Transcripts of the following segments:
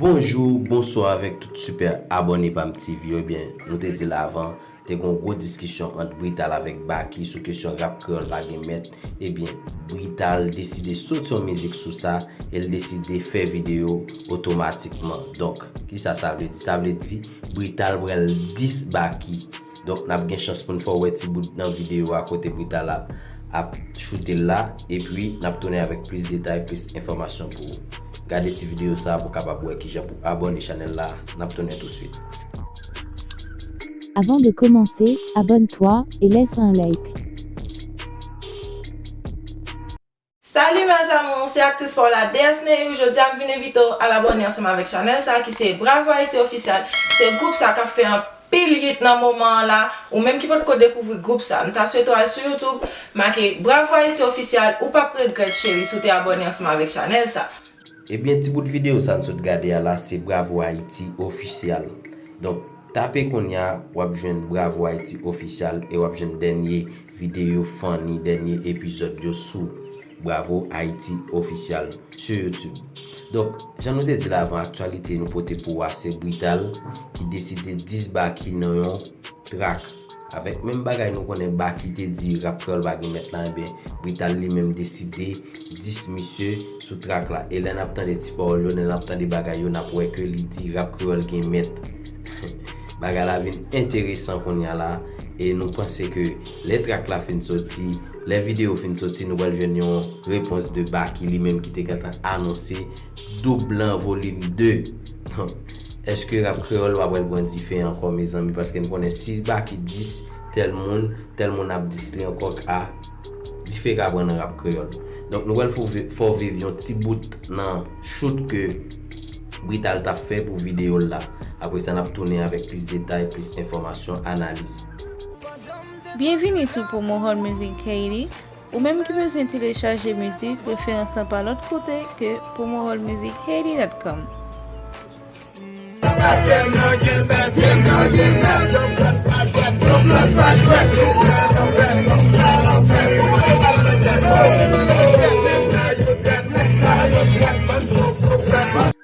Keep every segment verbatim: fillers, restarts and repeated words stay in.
Bonjou, bonswa avèk tout sipè abòne pa m T V yo. Ebyen, nou te di l avan, te gen yon gwo diskisyon ant Brital avèk Baky sou kesyon rap kreyòl pa gen mèt. Ebyen, Brital deside soti yon mizik sou sa e l deside fè videyo otomatikman. Donk, kisa sa vle di? Sa vle di Brital pral dis Baky. Donk, n ap gen chans pou n fè w wè ti bout nan videyo a kote Brital ap, ap choute l la, epi n ap tounen avèk plis detay, plis enfòmasyon pou ou. Gade ti videyo sa a pou w kapab wè kijan pou abòne chanèl la. N ap tounen touswit. Avant de commencer, abonne-toi et laisse un like. Salut mes amours, se aktris pa w la, Déesse Neyou. Jodi a m vin envite w al abòne ansanm avèk chanèl sa ki se Bravo Haïti Official. Se gwoup sa k ap fè anpil hit nan moman an la. Ou menm ki potko dekouvri gwoup sa, m ta swete w al sou YouTube, make Bravo Haïti Official, ou p ap regrèt cheri si w te abòne ansanm avèk chanèl sa. Ebyen, ti bout videyo sa n sot gade a la, se Bravo Haïti Official. Donk, tape kounye a, w ap jwenn Bravo Haïti Official e w ap jwenn dènye videyo funny, dènye epizòd yo sou Bravo Haïti Official sou YouTube. Donk, jan nou te di l avan, aktyalite nou pote pou w a se Brital ki deside dis Baky nan yon trak. Avèk menm bagay nou konnen Baky te di rap kreyòl pa gen mèt la, ebyen, Brital li menm deside dis misye sou trak la. E lè n ap tande ti pawòl yo, lè n ap tande bagay yo, n ap wè ke li di rap kreyòl gen mèt. Bagay la vin enteresan kounye a la, e nou panse ke lè trak la fin soti, lè videyo fin soti, nou pral jwenn yon repons de Baky li menm ki te gentan anonse Doub Blan volim de. Èske rap kreyòl pa pral pran dife ankò, mezanmi? Paske n konnen si Baky dis tèl moun, tèl moun ap dis li ankò, ka dife ka pran nan rap kreyòl. Donk, nou pral fè w vi-, fè w viv yon ti bout nan choute ke Brital t ap fè pou videyo l la. Apre sa, n ap tounen avèk plis detay, plis enfòmasyon, analiz. Byenvini sou Promo Hall Music Haiti. Ou menm ki bezwen telechaje mizik, referans lan pa lòt kote ke promo hall music haiti dot com.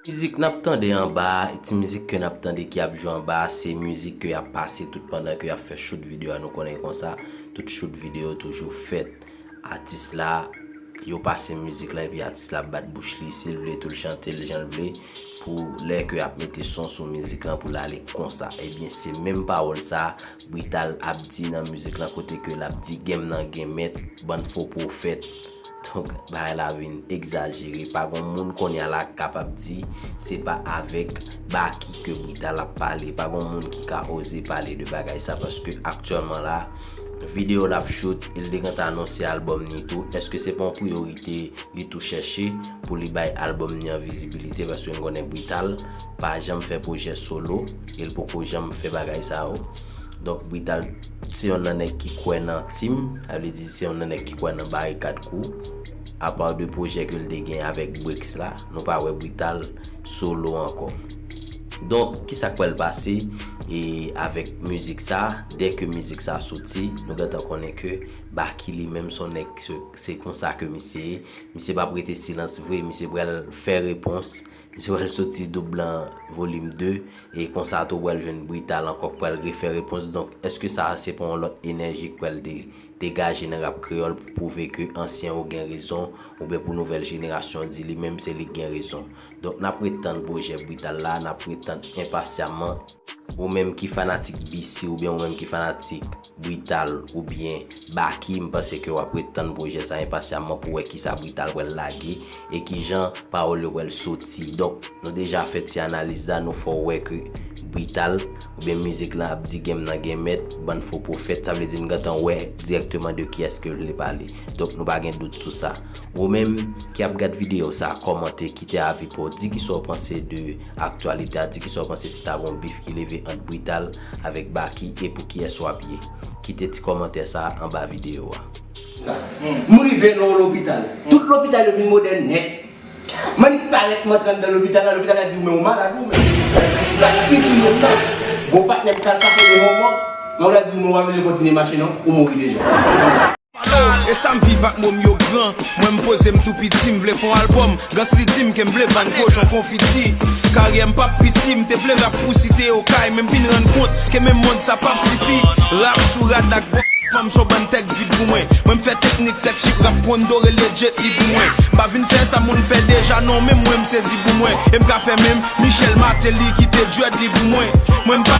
Mizik n ap tande anba a, ti mizik ke n ap tande ki ap jwe anba a, se mizik ke y ap pase tout pandan ke y ap fè shoot videyo a. Nou konnen konsa, tout shoot videyo toujou fèt. Atis la, yo pase mizik la epi atis la ap bat bouch li, si l vle tou l chante l jan l vle, pou lè ke y ap mete son sou mizik lan pou l ale konsa. Ebyen, se menm pawòl sa, Brital ap di nan mizik lan kote ke l ap di game nan gen mèt, bann fo pwofèt. Donk, bagay la vin egzajere. Pa gon moun kounye a la k kapab di se pa avèk Baky ke Brital ap pale. Pa gon moun ki ka oze pale de bagay sa, paske aktyèlman la, videyo l ap shoot, e l te gentan anonse albòm ni tou. Èske se pa yon priyorite li tou chèche pou li bay albòm ni an vizibilite? Paske n konnen Brital pa janm fè pwojè solo, e l poko janm fè bagay sa yo. Donk, Brital se yonn nan nèg ki kwè nan team, sa vle di se yonn nan nèg ki kwè nan barikad kou. Apa de pwojè ke l te gen avèk Brix la, nou pa wè Brital solo ankò. Donk, kisa k pral pase e avèk mizik sa? Dèke mizik sa soti, nou gentan konnen ke Baky li menm se yon nèg, se, se konsa ke misye ye. Misye p ap rete silans vre, misye pral fè repons. Misye pral soti Doub Blan volim de, e konsa tou pral jwenn Brital ankò k pral refè repons. Donk, èske sa se pa yon lòt enèji k pral de-, degaje nan rap kreyòl pou pwouve ke ansyen yo gen rezon, oubyen pou nouvèl jenerasyon di li menm se li k gen rezon? Donk, n ap ret tann pwojè Brital la, n ap ret tann enpasyamman. Ou menm ki fanatik B C oubyen ou menm ki fanatik Brital oubyen Baky, m panse ke w ap ret tann pwojè sa enpasyamman pou wè kisa Brital pral lage e kijan pawòl yo pral soti. Donk, nou deja fè ti analiz la, nou fè w wè ke Brital oubyen mizik lan ap di game nan gen mèt, bann fo pwofèt, sa vle di n gentan wè dirèkteman de kiyès ke l vle pale. Donk, nou pa gen dout sou sa. Ou menm ki ap gad videyo sa, kòmante, kite avi pa w, di kisa w panse de aktyalite a, di kisa w panse si ta gen yon bif ki leve ant Brital avèk Baky e pou kiyès w ap ye. Kite ti kòmantè sa anba videyo a. Sa. M rive nan yon lopital. Tout lopital yo vin modèn nèt. M annik parèt, m antre anndan lopital la, lopital la di m, "Men ou malad ou menm." Sa k pi touye m nan, gon patnè m k al pase devan mòg, mòg la di m, "Men ou pa bezwen kontinye mache non, ou mouri deja." E sa m viv ak mo m yo gran. Mwen m poze m tou piti, m vle fè yon albòm. Gans li di m ke m vle vann kochon konfiti. Karyè m p ap piti, m te vle rap pou site Okay, men m vin rann kont ke menm mond sa p ap sifi. Rap sou rad ak bò fanm, s on bann tèks vid pou mwen. Mwen m fè teknik tèt chip rap kondo rele Jet Li pou mwen. M pa vin fè sa moun fè deja non, menm mwen m sezi pou mwen. E m ka fè menm Michel Martelly kite dread li pou mwen. Mwen m pa